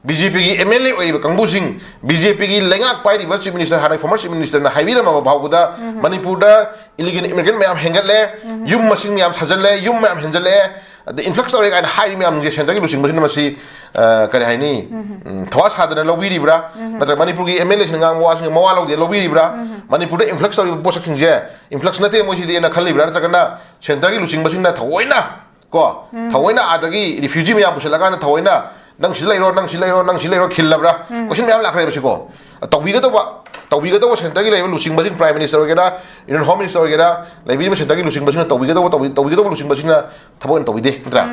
ꯕꯤ ꯖꯦ ꯄꯤꯒꯤ ꯑꯦꯝ ꯑꯦꯜ ꯑꯦ ꯑꯣꯏꯔꯤꯕ ꯀꯥꯡꯕꯨꯁꯤꯡ, ꯕꯤ ꯖꯦ ꯄꯤꯒꯤ ꯂꯩꯉꯥꯛ ꯄꯥꯏꯔꯤꯕ ꯆꯤꯐ ꯃꯤꯅꯤꯁꯇꯔ, ꯍꯥꯟꯅ ꯐꯣꯔꯃꯔ ꯆꯤꯐ ꯃꯤꯅꯤꯁꯇꯔꯅ ꯍꯥꯏꯕꯤꯔꯝꯃꯕ ꯐꯥꯎꯕꯗ ꯃꯅꯤꯄꯨꯔꯗ ꯏꯂꯤꯒꯦꯜ ꯏꯃꯤꯒ꯭ꯔꯦꯟ ꯃꯌꯥꯝ ꯍꯦꯟꯒꯠꯂꯦ, ꯌꯨꯝ ꯃꯁꯤꯡ ꯃꯌꯥꯝ ꯁꯥꯖꯜꯂꯦ, ꯌꯨꯝ ꯃꯌꯥꯝ ꯍꯦꯟꯖꯜꯂꯛꯑꯦ, ꯑꯗ ꯏꯟꯐ꯭ꯂꯛꯁ ꯇꯧꯔꯦ ꯀꯥꯏꯅ ꯍꯥꯏꯔꯤ ꯃꯌꯥꯝꯁꯦ ꯁꯦꯟꯇꯔꯒꯤ ꯂꯨꯆꯤꯡꯕꯁꯤꯅ ꯃꯁꯤ, ꯑ, ꯀꯔꯤ ꯍꯥꯏꯅꯤ, ꯎꯝ, ꯊꯋꯥ ꯁꯥꯗꯅ ꯂꯧꯕꯤꯔꯤꯕ꯭ꯔꯥ? ꯅꯠꯇ꯭ꯔꯒ ꯃꯅꯤꯄꯨꯔꯒꯤ ꯑꯦꯝ ꯑꯦꯜ ꯑꯦꯁꯤꯡꯅ ꯉꯥꯡꯕ ꯋꯥꯁꯤꯡ ꯃꯋꯥ ꯂꯧꯗꯦ ꯂꯧꯕꯤꯔꯤꯕ꯭ꯔꯥ? ꯃꯅꯤꯄꯨꯔꯗ ꯏꯟꯐ꯭ꯂꯛꯁ ꯇꯧꯔꯤꯕ ꯄꯣꯠꯁꯛꯁꯤꯡꯁꯦ ꯏꯟꯐ꯭ꯂꯛꯁ ꯅꯠꯇꯦ ꯃꯣꯏꯁꯤꯗꯤꯅ ꯈꯜꯂꯤꯕ꯭ꯔꯥ? ꯅꯠꯇ꯭ꯔꯒꯅ ꯁꯦꯟꯇꯔꯒꯤ ꯂꯨꯆꯤꯡꯕꯁꯤꯡꯅ ꯊꯑꯣꯏꯅ ꯀꯣ, ꯊꯑꯣꯏꯅ ꯑꯥꯗꯒꯤ ꯔꯤꯐ꯭ꯌꯨꯖꯤ ꯃꯌꯥꯝ ꯄꯨꯁꯤꯜꯂꯀꯥꯟꯗ ꯊꯑꯣꯏꯅ "ꯅꯪ ꯁꯤ ꯂꯩꯔꯣ, ꯅꯪ ꯁꯤ ꯂꯩꯔꯣ, ꯅꯪ ꯁꯤ ꯂꯩꯔꯣ" ꯈꯤꯜꯂꯕ꯭ꯔꯥ? ꯀꯣꯏꯁꯟ ꯃꯌꯥꯝ ꯂꯥꯛꯈ꯭ꯔꯦꯕ ꯁꯤꯀꯣ꯫ ꯇꯧꯕꯤꯒꯗꯧꯕ, ꯇꯧꯕꯤꯒꯗꯧꯕ ꯁꯦꯟꯇꯔꯒꯤ ꯂꯩꯔꯤꯕ ꯂꯨꯆꯤꯡꯕꯁꯤꯡ, ꯄ꯭ꯔꯥꯏꯝ ꯃꯤꯅꯤꯁꯇꯔ ꯑꯣꯏꯒꯦꯔꯥ, ꯌꯨꯅꯤꯌꯟ ꯍꯣꯝ ꯃꯤꯅꯤꯁꯇꯔ ꯑꯣꯏꯒꯦꯔꯥ, ꯂꯩꯕꯤꯔꯤꯕ ꯁꯦꯟꯇꯔꯒꯤ ꯂꯨꯆꯤꯡꯕꯁꯤꯡꯅ ꯇꯧꯕꯤꯒꯗꯧꯕ, ꯇꯧꯕꯤ-, ꯇꯧꯕꯤꯒꯗꯧꯕ ꯂꯨꯆꯤꯡꯕꯁꯤꯡꯅ ꯊꯕꯛ ꯑꯣꯏꯅ ꯇꯧꯕꯤꯗꯦ, ꯅꯠꯇ꯭ꯔꯥ?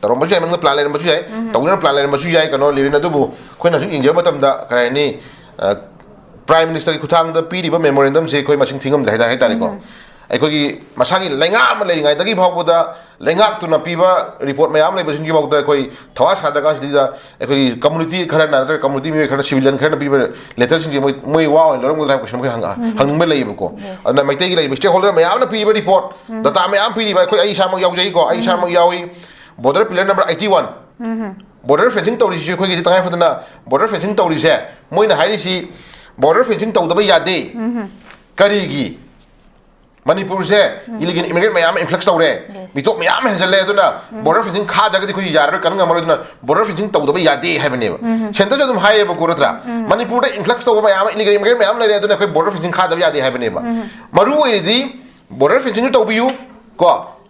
ꯇꯧꯔꯝꯕꯁꯨ ꯌꯥꯏ, ꯃꯅꯨꯡꯗ ꯄ꯭ꯂꯥꯟ ꯂꯩꯔꯝꯕꯁꯨ ꯌꯥꯏ, ꯇꯧꯅꯤꯡꯉꯥꯏ ꯄ꯭ꯂꯥꯟ ꯂꯩꯔꯝꯕꯁꯨ ꯌꯥꯏ, ꯀꯩꯅꯣ, ꯂꯤꯔꯤꯟ, ꯑꯗꯨꯕꯨ ꯑꯩꯈꯣꯏꯅ ꯍꯧꯖꯤꯛ ꯌꯦꯡꯖꯕ ꯃꯇꯝꯗ, ꯀꯔꯤ ꯍꯥꯏꯅꯤ, ꯑ, ꯄ꯭ꯔꯥꯏꯝ ꯃꯤꯅꯤꯁꯇꯔꯒꯤ ꯈꯨꯠꯊꯥꯡꯗ ꯄꯤꯔꯤꯕ ꯃꯦꯃꯣꯔꯦꯟꯗꯝꯁꯦ ꯑꯩꯈꯣꯏ ꯃꯁꯤꯡ ꯊꯤꯉꯝꯗ꯭ꯔꯦ ꯍꯥꯏꯇꯥꯔꯦ, ꯍꯥꯏꯇꯥꯔꯦꯀꯣ꯫ ꯑꯩꯈꯣꯏꯒꯤ ꯃꯁꯥꯒꯤ ꯂꯩꯉꯥꯛ ꯑꯃ ꯂꯩꯔꯤꯉꯩꯗꯒꯤ ꯐꯥꯎꯕꯗ ꯂꯩꯉꯥꯛꯇꯨꯅ ꯄꯤꯕ ꯔꯤꯄꯣꯔꯠ ꯃꯌꯥꯝ ꯂꯩꯕꯁꯤꯡꯒꯤ ꯐꯥꯎꯗ ꯑꯩꯈꯣꯏ ꯊꯋꯥ ꯁꯥꯗ꯭ꯔꯀꯥꯟꯁꯤꯗ ꯑꯩꯈꯣꯏꯒꯤ ꯀꯝꯃꯨꯅꯤꯇꯤ ꯈꯔꯅ ꯅꯠꯇ꯭ꯔꯒ ꯀꯝꯃꯨꯅꯤꯇꯤ ꯃꯤꯑꯣꯏ ꯈꯔꯅ, ꯁꯤꯚꯤꯂꯤꯌꯟ ꯈꯔꯅ ꯄꯤꯕ ꯂꯦꯇꯔꯁꯤꯡꯁꯦ ꯃꯣꯏ, ꯃꯣꯏ ꯋꯥ ꯑꯣꯏꯅ ꯂꯧꯔꯝꯒꯗ꯭ꯔꯥ ꯍꯥꯏꯕ ꯀꯣꯏꯁꯟ ꯑꯃꯈꯛ ꯍꯪ-, ꯍꯪꯅꯤꯡꯕ ꯂꯩꯌꯦꯕꯀꯣ꯫ ꯑꯗꯨꯅ ꯃꯩꯇꯩꯒꯤ ꯂꯩꯔꯤꯕ ꯁ꯭ꯇꯦꯛ ꯍꯣꯜꯗꯔ ꯃꯌꯥꯝꯅ ꯄꯤꯔꯤꯕ ꯔꯤꯄꯣꯔꯠ, ꯗꯇꯥ ꯃꯌꯥꯝ ꯄꯤꯔꯤꯕ, ꯑꯩꯈꯣꯏ, ꯑꯩ ꯏꯁꯥꯃꯛ ꯌꯥꯎꯖꯩꯀꯣ, ꯑꯩ ꯏꯁꯥꯃꯛ ꯌꯥꯎꯏ꯫ Border pillar number eighty one, border fencing ꯇꯧꯔꯤꯁꯤꯁꯨ ꯑꯩꯈꯣꯏꯒꯤꯗꯤ ꯇꯉꯥꯏ ꯐꯗꯅ ꯕꯣꯔꯗꯔ ꯐꯦꯟꯁꯤꯡ ꯇꯧꯔꯤꯁꯦ, ꯃꯣꯏꯅ ꯍꯥꯏꯔꯤꯁꯤ ꯕꯣꯔꯗꯔ ꯐꯦꯟꯁꯤꯡ ꯇꯧꯗꯕ ꯌꯥꯗꯦ꯫ ꯀꯔꯤꯒꯤ? ꯃꯅꯤꯄꯨꯔꯁꯦ ꯏꯂꯤꯒꯦꯜ ꯏꯃꯤꯒ꯭ꯔꯦꯟ ꯃꯌꯥꯝ ꯑꯃ ꯏꯟꯐ꯭ꯂꯛꯁ ꯇꯧꯔꯦ, ꯃꯤꯇꯣꯞ ꯃꯌꯥꯝ ꯑꯃ ꯍꯦꯟꯖꯜꯂꯦ, ꯑꯗꯨꯅ ꯕꯣꯔꯗꯔ ꯐꯦꯟꯁꯤꯡ ꯈꯥꯗ꯭ꯔꯒꯗꯤ ꯑꯩꯈꯣꯏ ꯌꯥꯔꯔꯣꯏ, ꯀꯟꯕ ꯉꯝꯃꯔꯣꯏ, ꯑꯗꯨꯅ ꯕꯣꯔꯗꯔ ꯐꯦꯟꯁꯤꯡ ꯇꯧꯗꯕ ꯌꯥꯗꯦ ꯍꯥꯏꯕꯅꯦꯕ꯫ ꯁꯦꯟꯇꯔꯁꯨ ꯑꯗꯨꯝ ꯍꯥꯏꯌꯦꯕꯀꯣ, ꯅꯠꯇ꯭ꯔꯥ? ꯃꯅꯤꯄꯨꯔꯗ ꯏꯟꯐ꯭ꯂꯛꯁ ꯇꯧꯕ ꯃꯌꯥꯝ ꯑꯃ, ꯏꯂꯤꯒꯦꯜ ꯏꯃꯤꯒ꯭ꯔꯦꯟ ꯃꯌꯥꯝ ꯂꯩꯔꯦ, ꯑꯗꯨꯅ ꯑꯩꯈꯣꯏ ꯕꯣꯔꯗꯔ ꯐꯦꯟꯁꯤꯡ ꯈꯥꯗꯕ ꯌꯥꯗꯦ ꯍꯥꯏꯕꯅꯦꯕ꯫ ꯃꯔꯨ ꯑꯣꯏꯔꯤꯗꯤ ꯕꯣꯔꯗꯔ ꯐꯦꯟꯁꯤꯡꯁꯨ ꯇꯧꯕꯤꯌꯨ ꯀꯣ,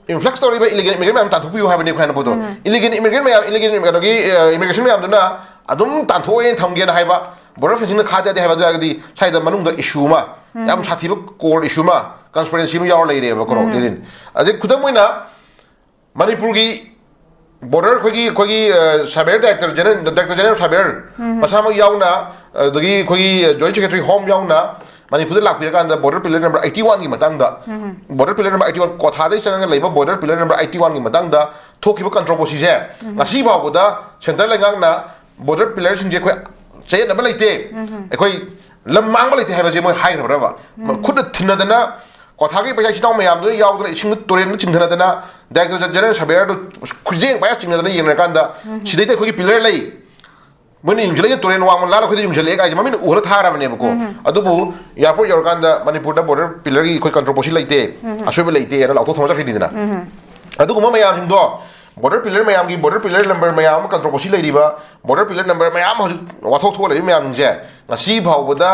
ꯏꯟꯐ꯭ꯂꯛꯁ ꯇꯧꯔꯤꯕ ꯏꯂꯤꯒꯦꯜ ꯏꯃꯤꯒ꯭ꯔꯦꯟ ꯃꯌꯥꯝ ꯇꯥꯟꯊꯣꯛꯄꯤꯌꯨ ꯍꯥꯏꯕꯅꯦꯕ, ꯈ꯭ꯋꯥꯏ ꯐꯕꯗꯣ꯫ ꯏꯂꯤꯒꯦꯜ ꯏꯃꯤꯒ꯭ꯔꯦꯟ ꯃꯌꯥꯝ, ꯏꯂꯤꯒꯦꯜ ꯀꯩꯅꯣꯒꯤ, ꯑ, ꯏꯃꯤꯒ꯭ꯔꯦꯁꯟ ꯃꯌꯥꯝꯗꯨꯅ ꯑꯗꯨꯝ ꯇꯥꯟꯊꯣꯛꯑꯦꯅ ꯊꯝꯒꯦꯅ ꯍꯥꯏꯕ, ꯕꯣꯔꯗꯔ ꯐꯦꯟꯁꯤꯡꯅ ꯈꯥꯗ ꯌꯥꯗꯦ ꯍꯥꯏꯕ, ꯑꯗꯨ ꯑꯣꯏꯔꯒꯗꯤ ꯁ꯭ꯋꯥꯏꯗ ꯃꯅꯨꯡꯗ ꯏꯁꯨ ꯑꯃ, ꯌꯥꯝ ꯁꯥꯊꯤꯕ ꯀꯣꯔ ꯏꯁꯨ ꯑꯃ, ꯀꯟꯁꯄꯤꯔꯦꯟꯁꯤ ꯑꯃ ꯌꯥꯎꯔ ꯂꯩꯔꯦꯕꯀꯣ, ꯂꯤꯂꯤꯟ꯫ ꯑꯗꯩ ꯈꯨꯗꯝ ꯑꯣꯏꯅ ꯃꯅꯤꯄꯨꯔꯒꯤ ꯕꯣꯔꯗꯔ, ꯑꯩꯈꯣꯏꯒꯤ, ꯑꯩꯈꯣꯏꯒꯤ, ꯑ, cyber director general, director general cyber ꯃꯁꯥꯃꯛ ꯌꯥꯎꯅ, ꯑꯗꯒꯤ ꯑꯩꯈꯣꯏꯒꯤ ꯖꯣꯏꯟ ꯁꯦꯀ꯭ꯔꯦꯇꯔꯤ ꯍꯣꯝ ꯌꯥꯎꯅ ꯃꯅꯤꯄꯨꯔꯗ ꯂꯥꯛꯄꯤꯔꯀꯥꯟꯗ ꯕꯣꯔꯗꯔ ꯄꯤꯂꯔ ꯅꯝꯕꯔ ꯑꯩꯠꯇꯤ ꯋꯥꯟꯒꯤ ꯃꯇꯥꯡꯗ, border pillar number eighty one ꯀꯣꯊꯥꯗꯒꯤ ꯆꯪꯉꯒ ꯂꯩꯕ ꯕꯣꯔꯗꯔ ꯄꯤꯂꯔ ꯅꯝꯕꯔ ꯑꯩꯠꯇꯤ ꯋꯥꯟꯒꯤ ꯃꯇꯥꯡꯗ ꯊꯣꯛꯈꯤꯕ ꯀꯟꯇ꯭ꯔꯣꯕꯔꯁꯤꯁꯦ ꯉꯁꯤ ꯐꯥꯎꯕꯗ ꯁꯦꯟꯇ꯭ꯔꯦꯜ ꯂꯩꯉꯥꯛꯅ ꯕꯣꯔꯗꯔ ꯄꯤꯂꯔꯁꯤꯡꯁꯦ ꯑꯩꯈꯣꯏ ꯆꯌꯦꯠꯅꯕ ꯂꯩꯇꯦ, ꯑꯩꯈꯣꯏ ꯂꯝ ꯃꯥꯡꯕ ꯂꯩꯇꯦ ꯍꯥꯏꯕꯁꯦ ꯃꯣꯏ ꯍꯥꯏꯈ꯭ꯔꯕ꯭ꯔꯕ? ꯈꯨꯠꯅ ꯊꯤꯟꯅꯗꯅ ꯀ꯭ꯋꯥꯊꯥꯒꯤ ꯄꯩꯁꯥ ꯏꯆꯤꯟ ꯏꯅꯥꯎ ꯃꯌꯥꯝꯗꯨꯅ ꯌꯥꯎꯗꯅ ꯏꯁꯤꯡꯗ ꯇꯨꯔꯦꯟꯗ ꯆꯤꯡꯊꯅꯗꯅ ꯗꯥꯏꯔꯦꯛꯇꯔ ꯖꯦꯅꯔꯦꯜ ꯁꯥꯕꯦꯔꯗꯨ ꯈꯨꯖꯦꯡ ꯄꯥꯏꯔ ꯆꯤꯡꯅꯗꯅ ꯌꯦꯡꯅꯔꯀꯥꯟꯗ ꯁꯤꯗꯩꯗ ꯑꯩꯈꯣꯏꯒꯤ ꯄꯤꯂꯔ ꯂꯩ, ꯃꯣꯏꯅ ꯌꯨꯡꯁꯤꯜꯂꯛꯏꯁꯦ ꯇꯨꯔꯦꯜ ꯋꯥꯡꯃ ꯂꯥꯜꯂ ꯑꯩꯈꯣꯏꯗ ꯌꯨꯡꯁꯤꯜꯂꯛꯑꯦ ꯀꯥꯏꯁꯦ ꯃꯃꯤꯠꯅ ꯎꯍꯜꯂ ꯊꯥꯔꯕꯅꯦꯕꯀꯣ꯫ ꯑꯗꯨꯕꯨ airport ꯌꯧꯔꯀꯥꯟꯗ ꯃꯅꯤꯄꯨꯔꯗ border pillarꯒꯤ ꯑꯩꯈꯣꯏ control postꯁꯤ ꯂꯩꯇꯦ, ꯑꯁꯣꯏꯕ ꯂꯩꯇꯦꯅ ꯂꯥꯎꯊꯣꯛ ꯊꯝꯃ ꯆꯠꯈ꯭ꯔꯤꯅꯤꯗꯅ꯫ ꯑꯗꯨꯒꯨꯝꯕ ꯃꯌꯥꯝꯁꯤꯡꯗꯣ, border pillar ꯃꯌꯥꯝꯒꯤ border pillar number ꯃꯌꯥꯝ ꯑꯃ control postꯁꯤ ꯂꯩꯔꯤꯕ, border pillar number ꯃꯌꯥꯝ ꯑꯃ ꯍꯧꯖꯤꯛ ꯋꯥꯊꯣꯛ ꯊꯣꯛꯑ ꯂꯩꯔꯤꯕ ꯃꯌꯥꯝꯁꯤꯡꯁꯦ ꯉꯁꯤ ꯐꯥꯎꯕꯗ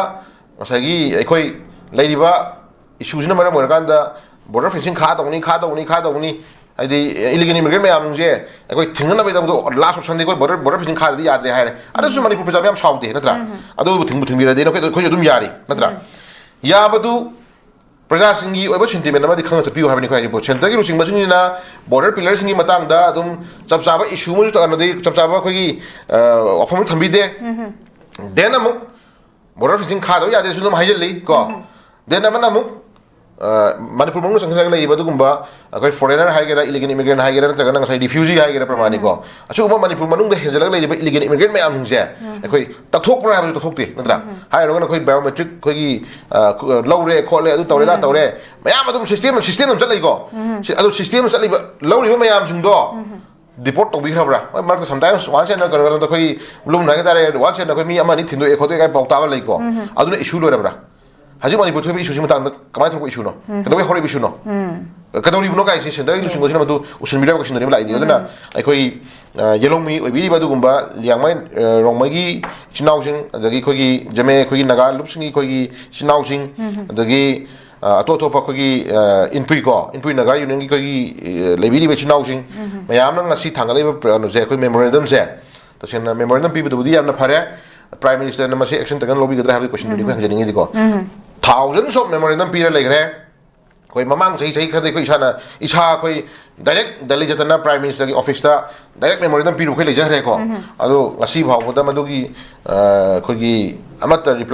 ꯉꯁꯥꯏꯒꯤ ꯑꯩꯈꯣꯏ ꯂꯩꯔꯤꯕ issueꯁꯤꯅ ꯃꯔꯝ ꯑꯣꯏꯔꯀꯥꯟꯗ border fencing ꯈꯥ ꯇꯧꯅꯤ, ꯈꯥ ꯇꯧꯅꯤ, ꯈꯥ ꯇꯧꯅꯤ, ꯍꯥꯏꯗꯤ illegal immigrant ꯃꯌꯥꯝꯁꯦ ꯑꯩꯈꯣꯏ ꯊꯤꯡꯅꯅꯕꯒꯤꯗꯃꯛꯇ last optionꯗꯤ ꯑꯩꯈꯣꯏ border, border fencing ꯈꯥꯗꯗꯤ ꯌꯥꯗ꯭ꯔꯦ ꯍꯥꯏꯔꯦ꯫ ꯑꯗꯨꯁꯨ ꯃꯅꯤꯄꯨꯔ ꯄ꯭ꯔꯖꯥ ꯃꯌꯥꯝ ꯁꯥꯎꯗꯦ ꯅꯠꯇ꯭ꯔꯥ? ꯑꯗꯨꯕꯨ ꯊꯤꯡꯕꯨ ꯊꯤꯡꯕꯤꯔꯗꯤ ꯑꯩꯈꯣꯏ, ꯑꯩꯈꯣꯏꯁꯨ ꯑꯗꯨꯝ ꯌꯥꯔꯤ ꯅꯠꯇ꯭ꯔꯥ? ꯌꯥꯕꯗꯨ ꯄ꯭ꯔꯖꯥꯁꯤꯡꯒꯤ ꯑꯣꯏꯕ sentiment ꯑꯃꯗꯤ ꯈꯪꯅ ꯆꯠꯄꯤꯌꯨ ꯍꯥꯏꯕꯅꯤ ꯑꯩꯈꯣꯏ ꯍꯥꯏꯔꯤꯕ꯫ Centreꯒꯤ ꯂꯨꯆꯤꯡꯕꯁꯤꯡꯁꯤꯅ border pillarꯁꯤꯡꯒꯤ ꯃꯇꯥꯡꯗ ꯑꯗꯨꯝ ꯆꯞ ꯆꯥꯕ issue ꯑꯃꯁꯨ ꯇꯥꯟꯅꯗꯦ, ꯆꯞ ꯆꯥꯕ ꯑꯩꯈꯣꯏꯒꯤ, ꯑ, ꯋꯥꯐꯝ ꯑꯃ ꯊꯝꯕꯤꯗꯦ꯫ Then ꯑꯃꯨꯛ border fencing ꯈꯥꯗꯕ ꯌꯥꯗꯦꯁꯨ ꯑꯗꯨꯝ ꯍꯥꯏꯖꯤꯜꯂꯤ ꯀꯣ꯫ Then ꯑꯃꯅ ꯑꯃꯨꯛ, ꯑ, ꯃꯅꯤꯄꯨꯔ ꯃꯅꯨꯡꯗ ꯆꯪꯁꯤꯜꯂꯒ ꯂꯩꯔꯤꯕ ꯑꯗꯨꯒꯨꯝꯕ ꯑꯩꯈꯣꯏ foreigner ꯍꯥꯏꯒꯦꯔꯥ, illegal immigrant ꯍꯥꯏꯒꯦꯔꯥ, ꯅꯠꯇ꯭ꯔꯒꯅ ꯉꯁꯥꯏ refugee ꯍꯥꯏꯒꯦꯔꯥ, ꯄ꯭ꯔꯃꯥꯅꯤꯀꯣ, ꯑꯁꯤꯒꯨꯝꯕ ꯃꯅꯤꯄꯨꯔ ꯃꯅꯨꯡꯗ ꯍꯦꯟꯖꯜꯂꯒ ꯂꯩꯔꯤꯕ illegal immigrant ꯃꯌꯥꯝꯁꯤꯡꯁꯦ ꯑꯩꯈꯣꯏ ꯇꯛꯊꯣꯛꯄ꯭ꯔꯥ ꯍꯥꯏꯕꯁꯨ ꯇꯛꯊꯣꯛꯇꯦ ꯅꯠꯇ꯭ꯔꯥ? ꯍꯥꯏꯔꯨꯔꯒꯅ ꯑꯩꯈꯣꯏ biometric ꯑꯩꯈꯣꯏꯒꯤ, ꯑ, ꯈꯨ-, ꯑ, ꯂꯧꯔꯦ ꯈꯣꯠꯂꯦ ꯑꯗꯨ ꯇꯧꯔꯦ ꯑꯗꯥ ꯇꯧꯔꯦ ꯃꯌꯥꯝ ꯑꯗꯨꯝ system, system ꯑꯗꯨꯝ ꯆꯠꯂꯤꯀꯣ꯫ ꯁꯤ-, ꯑꯗꯨ system ꯆꯠꯂꯤꯕ ꯂꯧꯔꯤꯕ ꯃꯌꯥꯝꯁꯤꯡꯗꯣ deport ꯇꯧꯕꯤꯈ꯭ꯔꯕ꯭ꯔꯥ? ꯍꯣꯏ, ꯃꯔꯛꯇ sometimes once in a, ꯀꯩꯅꯣ, ꯀꯩꯅꯣꯗ ꯑꯩꯈꯣꯏ ꯂꯨꯝꯅ ꯍꯥꯏ ꯇꯥꯔꯦ, once in a ꯑꯩꯈꯣꯏ ꯃꯤ ꯑꯃ ꯑꯅꯤ ꯊꯤꯟꯗꯣꯛꯑꯦ ꯈꯣꯠꯇꯣꯛꯑꯦ ꯀꯥꯏ ꯄꯥꯎ ꯇꯥꯕ ꯂꯩꯀꯣ꯫ ꯑꯗꯨꯅ issue ꯂꯣꯏꯔꯕ꯭ꯔꯥ? ꯍꯧꯖꯤꯛ ꯃꯅꯤꯄꯨꯔ ꯊꯣꯛꯏꯕ issueꯁꯤ ꯃꯇꯥꯡꯗ ꯀꯃꯥꯏꯅ ꯊꯣꯛꯄ issueꯅꯣ? ꯀꯩꯗꯧꯕꯩ ꯍꯧꯔꯛꯏꯕ issueꯅꯣ? ꯀꯩꯗꯧꯔꯤꯕꯅꯣ ꯀꯥꯏꯁꯤ centreꯒꯤ ꯂꯨꯆꯤꯡꯕꯁꯤꯅ ꯃꯗꯨ ꯎꯁꯤꯟꯕꯤꯔꯕ ꯀꯩꯁꯤꯟꯗꯔꯤꯕ ꯂꯥꯛꯏꯗꯤ꯫ ꯑꯗꯨꯅ ꯑꯩꯈꯣꯏ, ꯑ, ꯌꯦꯂꯣꯡꯃꯤ ꯑꯣꯏꯕꯤꯔꯤꯕ ꯑꯗꯨꯒꯨꯝꯕ ꯂꯤꯌꯥꯡꯃꯩ, ꯑ, ꯔꯣꯡꯃꯩꯒꯤ ꯏꯆꯤꯟ ꯏꯅꯥꯎꯁꯤꯡ, ꯑꯗꯒꯤ ꯑꯩꯈꯣꯏꯒꯤ ꯖꯃꯦ, ꯑꯩꯈꯣꯏꯒꯤ ꯅꯥꯒꯥ ꯂꯨꯞꯁꯤꯡꯒꯤ ꯑꯩꯈꯣꯏꯒꯤ ꯏꯆꯤꯟ ꯏꯅꯥꯎꯁꯤꯡ, ꯑꯗꯒꯤ, ꯑ, ꯑꯇꯣꯞ ꯑꯇꯣꯞꯄ ꯑꯩꯈꯣꯏꯒꯤ, ꯑ, ꯏꯟꯄꯨꯏꯀꯣ, ꯏꯟꯄꯨꯏ ꯅꯥꯒꯥ ꯌꯨꯅꯤꯌꯟꯒꯤ ꯑꯩꯈꯣꯏꯒꯤ, ꯑ, ꯂꯩꯕꯤꯔꯤꯕ ꯏꯆꯤꯟ ꯏꯅꯥꯎꯁꯤꯡ ꯃꯌꯥꯝꯅ ꯉꯁꯤ ꯊꯥꯡꯒꯠꯂꯛꯏꯕ ꯀꯩꯅꯣꯁꯦ, ꯑꯩꯈꯣꯏ memorandumꯁꯦ, ꯇꯁꯦꯡꯅ memorandum ꯄꯤꯕꯗꯨꯕꯨꯗꯤ ꯌꯥꯝꯅ ꯐꯔꯦ꯫ Prime Ministerꯅ ꯃꯁꯤ action ꯇꯪꯒꯟ ꯂꯧꯕꯤꯒꯗ꯭ꯔꯥ ꯍꯥꯏꯕꯒꯤ questionꯗꯨꯅꯤ ꯑꯩꯈꯣꯏ ꯍꯪꯖꯅꯤꯡꯉꯤꯗꯤꯀꯣ꯫ Thousands of memorandum ꯄꯤꯔ ꯂꯩꯈ꯭ꯔꯦ꯫ ꯑꯩꯈꯣꯏ ꯃꯃꯥꯡ ꯆꯍꯤ, ꯆꯍꯤ ꯈꯔꯗ ꯑꯩꯈꯣꯏ ꯏꯁꯥꯅ, ꯏꯁꯥ ꯑꯩꯈꯣꯏ direct ꯗꯦꯜꯂꯤ ꯆꯠꯇꯅ Prime Ministerꯒꯤ officeꯇ direct memorandum ꯄꯤꯔꯨꯕ ꯑꯩꯈꯣꯏ ꯂꯩꯖꯈ꯭ꯔꯦꯀꯣ꯫ ꯑꯗꯣ ꯉꯁꯤ ꯐꯥꯎꯕꯗ ꯃꯗꯨꯒꯤ, ꯑ, ꯑꯩꯈꯣꯏꯒꯤ ꯑꯃꯠꯇ reply